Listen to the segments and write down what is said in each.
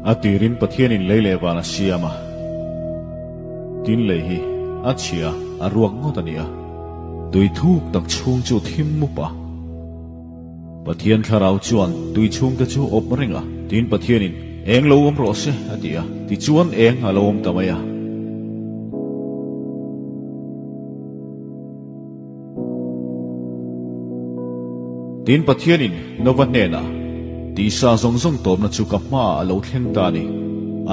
A tirin Pathianin lei leh van a siam a, tin lei hi a chhia a ruak ngawt a ni a, tui thuk tak chhung chu thim mup a. Pathian thlarau chuan tui chhungte chu awp reng a, tin Pathianin, Eng lo awm rawh se, a ti a, tichuan eng a lo awm ta mai a. Tin Pathianin Nova hnenah, Tisa zawng zawng tawpna chu ka hmaah a lo thleng ta a ni.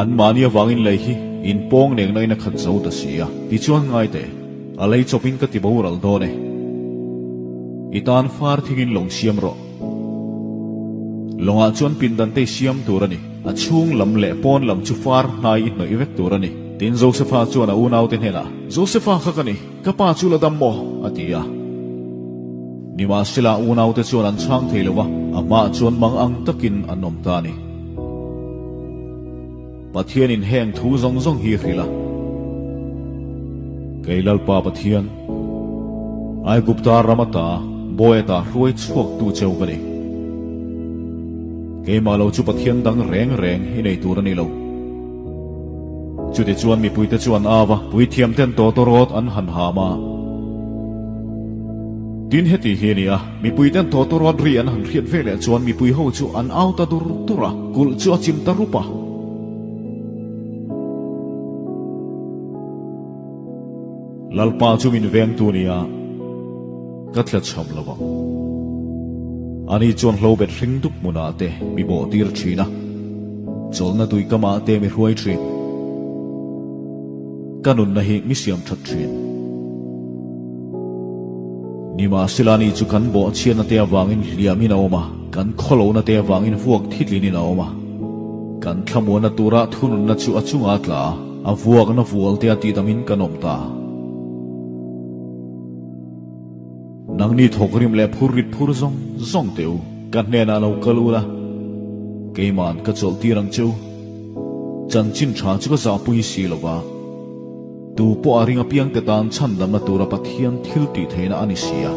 Anmahni avangin lei hi inpawng nengna in a khat zo ta si a, tichuan ngai teh, a lei chawpin ka ti boral dawn e. I tan far thingin lawng siam rawh. Lawngah chuan pindan te i siam tur a ni. A chhung lam leh pawn lam chu far hnai i hnawih vek tur a ni. Tin Josefa chuan a unaute hnenah, Josefa kha ka ni. Ka pa chu la dam maw? a ti a. Nimahsela unaute chuan an chhang thei lo va, amah chuan mang ang takin an awm ta a ni. Pathianin heng thu zawng zawng hi hrilh a, Kei Lalpa Pathian, Aigupta ram ata bawi ata hruai chhuaktu cheu ka ni. Keimah lo chu Pathian dang reng reng i nei tur a ni lo. Chutichuan mipuite chu an au a, puithiamten tawtawrawt an han ham a. Tin heti hi a ni a, mipuiten tawtawrawt ri an han hriat veleh chuan mipui ho chu an au ta dur dur a, kulh chu a chim ta rup a. Lalpa chu min vengtu nia, ka tla chham lo ang. Ani chuan hlobet hring dup hmunah te mi bawhtir thin a, chawlhna tuikamah te mi hruai thin. Ka nunna hi mi siam that thin. Nimahsela ani chu kan bawhchhiatna te avangin hliamin a awm a, kan khawlohna te avangin vuak thitlinin a awm a. Kan thlamuanna tura thununna chu a chunga tla a, a vuakna vual te a tihdamin kan awm ta. Nangni thawkrim leh phur rit phur zawng zawng teh u, ka hnenah lo kal ula, keima'n ka chawlh tir ang che u. Chanchin tha chu ka zahpui si lo va, tu pawh a ring apiangte tan chhandamna tura Pathian thil tih theihna a ni si a.